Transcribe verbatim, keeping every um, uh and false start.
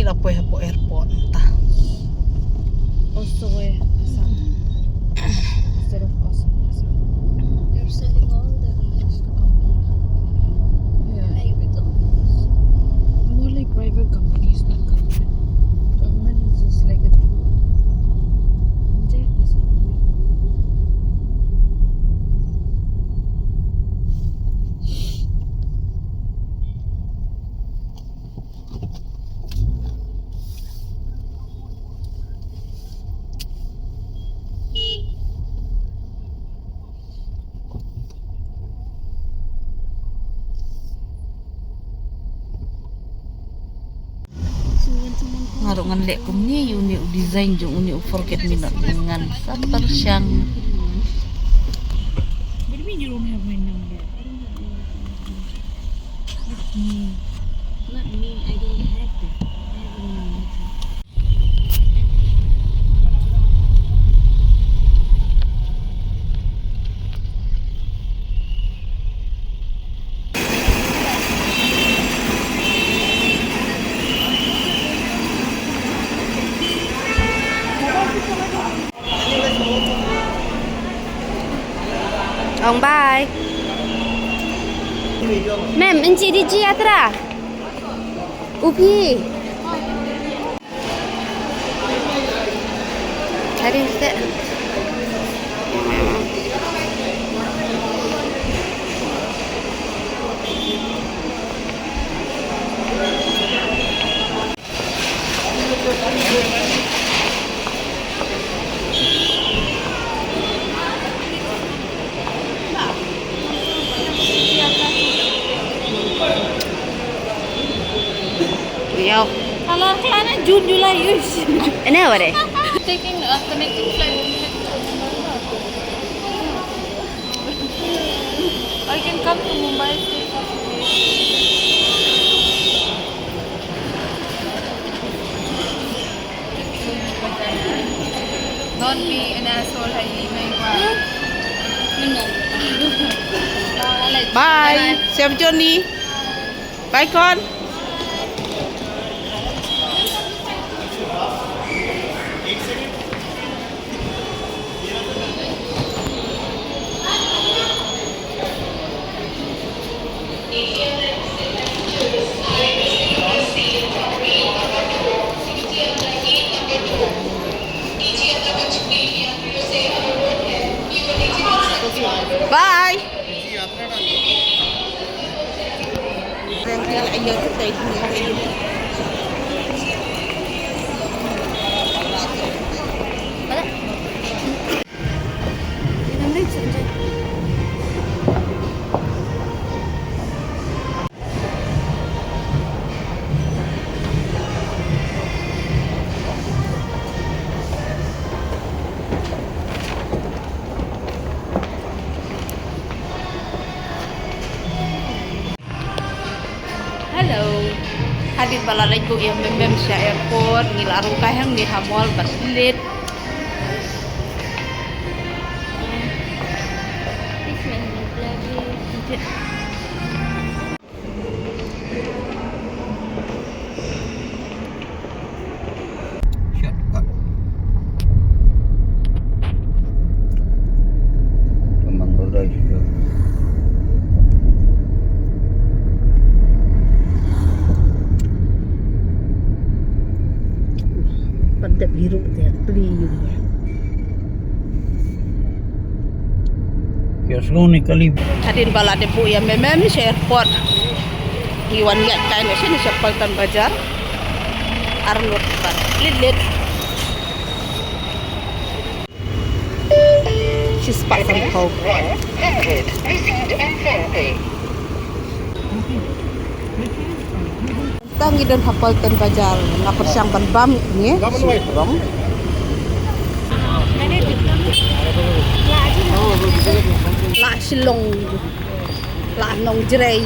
La poi hapoh airport mynta. Oso eh, Assam. Instead of Oso, Assam. They're selling all the rest companies. Yeah. Private companies. More like private companies, not government. Government is just like a tool. Nga ruh ngan leh kumne ïa une u design jong une u forget me not me, ngan sa pyrshang. What do you mean you don't have my number? Not me. I don't have that. I have a new number. Ong bye. Mem, enci di ji atra. Upi. Hari ni. Yo. Alah, kelana June, July, yush. Ene ware. Taking a connecting flight. I can come to Mumbai, stay for two days. Don't be an asshole, Heidi. Bye. Bye. Safe journey. Bye, Kon. Bye. Hello. Hadien ba la leit buh ïa Mem Mem sha airport, ngi la rung kai hangne ha mall bad leit. Shortcut. Tamang roda juga. Pat dep hirup te pli ïa. Ïa, sngewbha kali. Hadien ba la dep buh ïa Mem Mem sha airport, ngi wan ïaid kai noh shane sha Paltan Bazar. Arngut pat lit lit. Shi spah san phew. Tang ngi don ha Paltan Bazar, nga pyrshang ban bam ïa kine shi rong. Lah Shillong, lah Nongjrei.